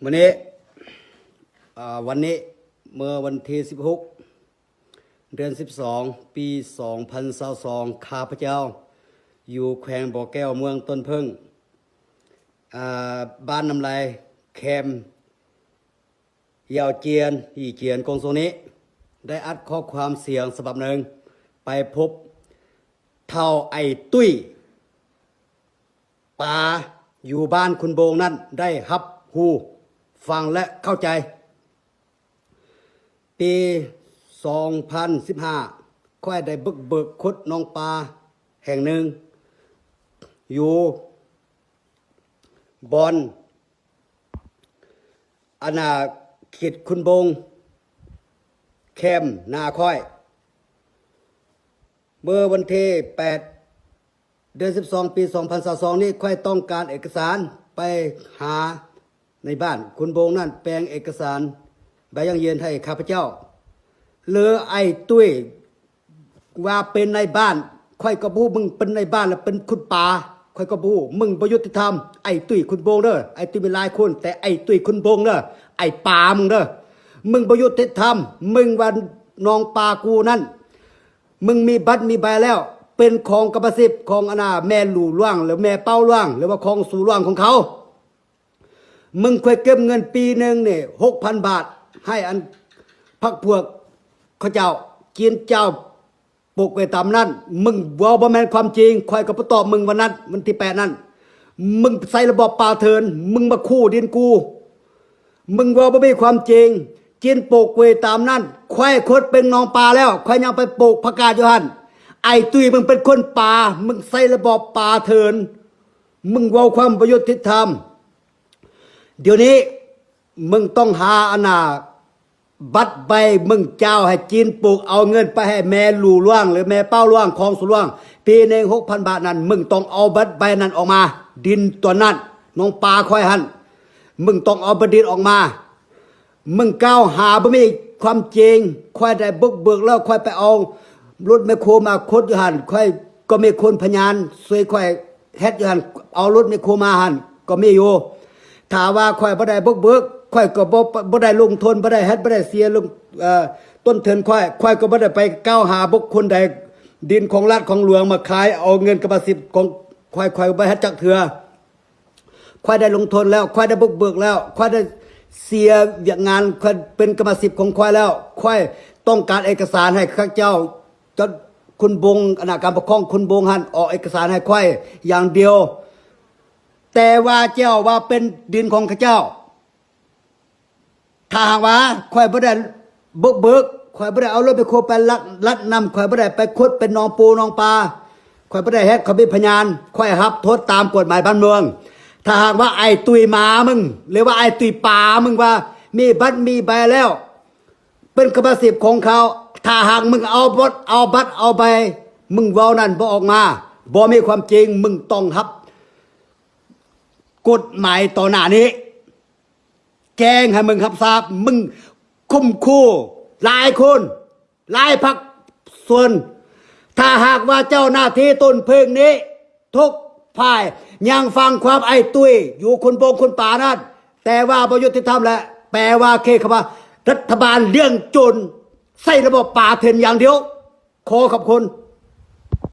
ມື້ນີ້ ເອີ ວັນນີ້ ເມື່ອວັນທີສິບຫົກ ເດືອນສິບສອງ ປີສອງພັນຊາວສອງ ຂ້າພະເຈົ້າຢູ່ແຂວງບໍ່ແກ້ວ ເມືອງຕົ້ນເຜິ້ງ ອາ ບ້ານນ້ຳໄລ ແຄມ ຢາວຈຽນ ອີຈຽນ ກົງໂຊນີ້ ໄດ້ອັດຂໍ້ຄວາມສຽງສະບັບໜຶ່ງ ໄປພົບເຖົ້າໄອ້ຕຸ້ຍ ປາຢູ່ບ້ານຄຸນໂບງນັ້ນ ໄດ້ຮັບຮູ້ຟັງ ແລະ ເຂົ້າໃຈ. ປີສອງພັນສິບຫ້າ ຂ້ອຍໄດ້ບຸກເບີກຂຸດໜອງປາແຫ່ງໜຶ່ງ ຢູ່ບ່ອນ ອານາເຂດຄຸນໂບງ ແຄມນາຂ້ອຍ. ເມື່ອວັນທີແປດ ເດືອນສິບສອງ ປີສອງພັນຊາວສອງນີ້ ຂ້ອຍຕ້ອງການເອກະສານໄປຫາໃນບ້ານຄຸນໂບງນັ້ນ ແປງເອກະສານໃບຢັ້ງຢືນໃຫ້ຂ້າພະເຈົ້າ ຫຼື ໄອ້ຕຸ້ຍ ວ່າເປັນນາຍບ້ານ ຂ້ອຍກໍບໍ່ຮູ້ ມຶງເປັນນາຍບ້ານ ແລະ ເປັນຂຸດປາ ຂ້ອຍກໍບໍ່ຮູ້. ມຶງບໍ່ຍຸຕິທຳ ໄອ້ຕຸ້ຍຄຸນໂບງເດີ. ໄອ້ຕຸ້ຍມີຫຼາຍຄົນ ແຕ່ໄອ້ຕຸ້ຍຄຸນໂບງເດີ ໄອ້ປາມຶງເດີ ມຶງບໍ່ຍຸຕິທຳ. ມຶງວ່າໜອງປາກູນັ້ນ ມຶງມີບັດມີໃບແລ້ວ ເປັນຂອງກຳມະສິດຂອງ ອານາ ແມ່ຫຼູຫຼວງ ຫຼື ແມ່ເປົາຫຼວງ ຫຼືວ່າຂອງສູຫຼວງຂອງເຂົາ. ມຶງຄວນເກັບເງິນປີໜຶ່ງນີ້ຫົກພັນບາດ ໃຫ້ອັນພັກພວກເຂົາເຈົ້າ ຈີນເຈົ້າປົກໄວ້ຕາມນັ້ນ. ມຶງເວົ້າບໍ່ແມ່ນຄວາມຈິງ ຂ້ອຍກໍບໍ່ຕອບມຶງວັນນັ້ນ ວັນທີແປດນັ້ນ. ມຶງໃຊ້ລະບອບປ່າເຖື່ອນ ມຶງມາຂູ່ດິນກູ ມຶງເວົ້າບໍ່ມີຄວາມຈິງ. ຈີນປົກໄວ້ຕາມນັ້ນ ຂ້ອຍຂຸດເປັນໜອງປາແລ້ວ ຂ້ອຍຍັງໄປປູກຜັກກາດຢູ່ຫັ້ນ. ໄອ້ຕຸ້ຍ ມຶງເປັນຄົນປ່າ ມຶງໃຊ້ລະບອບປ່າເຖື່ອນ ມຶງເວົ້າຄວາມບໍ່ຍຸຕິທຳ. ດຽວນີ້ມຶງຕ້ອງຫາ ອານາ ບັດໃບມຶງຈ່າຍໃຫ້ຈີນປົກ ເອົາເງິນໄປໃຫ້ແມ່ຫຼູຫຼວງ ຫຼື ແມ່ເປົາຫຼວງ ຂອງສູຫຼວງ ປີໜຶ່ງຫົກພັນບາດນັ້ນ ມຶງຕ້ອງເອົາບັດໃບນັ້ນອອກມາ. ດິນຕອນນັ້ນ ໜອງປາຂ້ອຍຫັ້ນ ມຶງຕ້ອງເອົາບັດດິນອອກມາ. ມຶງກ່າວຫາບໍ່ມີຄວາມຈິງ. ຂ້ອຍໄດ້ບຸກເບີກແລ້ວ ຂ້ອຍໄປເອົາລົດແມັກໂຄມາຂຸດຢູ່ຫັ້ນ ຂ້ອຍກໍມີຄົນພະຍານຊ່ວຍຂ້ອຍເຮັດຢູ່ຫັ້ນ ເອົາລົດແມັກໂຄມາຫັ້ນກໍມີຢູ່. ຖ້າວ່າຂ້ອຍບໍ່ໄດ້ບຸກເບີກ ຂ້ອຍກໍບໍ່ ບໍ່ໄດ້ລົງທຶນ ບໍ່ໄດ້ເຮັດ ບໍ່ໄດ້ເສຍລົງ ເອີ ຕົ້ນທຶນຂ້ອຍ ຂ້ອຍກໍບໍ່ໄດ້ໄປກ່າວຫາບຸກຄົນໃດ ດິນຂອງລັດຂອງຫຼວງມາຂາຍ ເອົາເງິນກຳມະສິດຂອງຂ້ອຍ ຂ້ອຍບໍ່ເຮັດຈັກເທື່ອ. ຂ້ອຍໄດ້ລົງທຶນແລ້ວ ຂ້ອຍໄດ້ບຸກເບີກແລ້ວ ຂ້ອຍໄດ້ເສຍວຽກງານ ຂ້ອຍເປັນກຳມະສິດຂອງຂ້ອຍແລ້ວ ຂ້ອຍຕ້ອງການເອກະສານໃຫ້ເຂົາເຈົ້າ ເຈົ້າຄຸນບົງ ອານາການປົກຄອງຄຸນບົງຫັ້ນ ອອກເອກະສານໃຫ້ຂ້ອຍຢ່າງດຽວ. ແຕ່ວ່າເຈົ້າວ່າເປັນດິນຂອງເຂົາເຈົ້າ ຖ້າຫາກວ່າຂ້ອຍບໍ່ໄດ້ບຸກເບີກ ຂ້ອຍບໍ່ໄດ້ເອົາລົດແມັກໂຄໄປລັກ ລັດນຳ ຂ້ອຍບໍ່ໄດ້ໄປຂຸດເປັນໜອງປູໜອງປາ ຂ້ອຍບໍ່ໄດ້ເຮັດ ຂ້ອຍມີພະຍານ ຂ້ອຍຮັບໂທດຕາມກົດໝາຍບ້ານເມືອງ. ຖ້າຫາກວ່າໄອ້ຕຸ້ຍໝາມຶງ ຫຼືວ່າໄອ້ຕຸ້ຍປາມຶງວ່າມີບັດມີໃບແລ້ວ ເປັນກຳມະສິດຂອງເຂົາ ຖ້າຫາກມຶງເອົາບົດ ເອົາບັດ ເອົາໃບ ມຶງເວົ້ານັ້ນບໍ່ອອກມາ ບໍ່ມີຄວາມຈິງ ມຶງຕ້ອງຮັບກົດໝາຍຕໍ່ໜ້ານີ້. ແຈ້ງໃຫ້ມຶງຮັບຊາບ ມຶງຂົ່ມຂູ່ຫຼາຍຄົນ ຫຼາຍພາກສ່ວນ. ຖ້າຫາກວ່າເຈົ້າໜ້າທີ່ຕົ້ນເຜິ້ງນີ້ທຸກຝ່າຍຍັງຟັງຄວາມໄອ້ຕຸ້ຍຢູ່ຄຸນບົງຄຸນປານັ້ນ ແຕ່ວ່າບໍ່ຍຸຕິທຳ ແລະ ແປວ່າຄືຄຳວ່າລັດຖະບານລ້ຽງໂຈນ ໃຊ້ລະບອບປ່າເຖື່ອນຢ່າງດຽວ. ຂໍຂອບຄຸນ.